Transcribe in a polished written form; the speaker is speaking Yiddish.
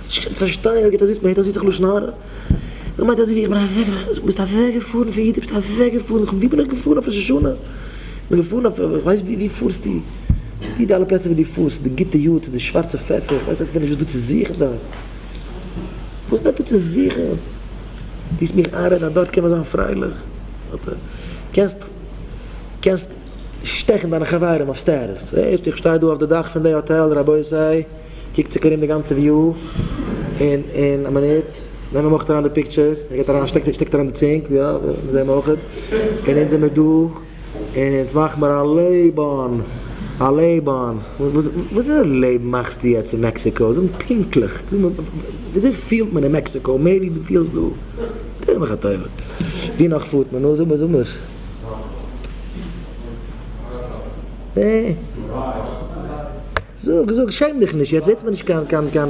האסט נישט געקענט פארשטיין, ער געבט אזוי, מען הערט אזוי סאך לשון הרע. איך מיין אזוי ווי איך בין אוועק, ביסט אוועק געפארן פון איד, ביסט אוועק געפארן, ווי בין איך געפארן אויף ראש השנה? איך בין געפארן אויף, איך ווייס ווי פארסטו? ווי די אלע פלעצער ווי דו פארסט, די גוטע יאר צו די שווארצע פעפער, איך ווייס אפילו נישט וואס דא צו זוכן דארט. וואס איז דארט דא צו זוכן? טוסט מיך איינרעדן אז דארט קען מען זיין פרייליך? קענסט, קענסט שטעכן דיינע חברים אויף status, הערסט איך שטיי דא אויף די דאך פון די האטעל, רבותי, קוקט זיך ארום די גאנצע view, און און א מינוט, נעם אים אויך אריין די picture, ער גייט אריין, שטעקט שטעקט אריין די צונג, יא, מיר זעהן אויך, און אונז זעמיר דא, און אונז מאכן מיר א לעבן, א לעבן, וואס וואס איז א לעבן מאכסטו יעצט אין מעקסיקא, זאג מיר פונקטליך, וויאזוי פילט מען אין מעקסיקא מער ווי דו פילסט דא, טוה מיך א טובה, ווי נאך פארט מען, נו זאג מיר זאג מיר. זאג זאג שעם דיך נישט יעצט ווערטס מיר נישט קיין קיין קיין.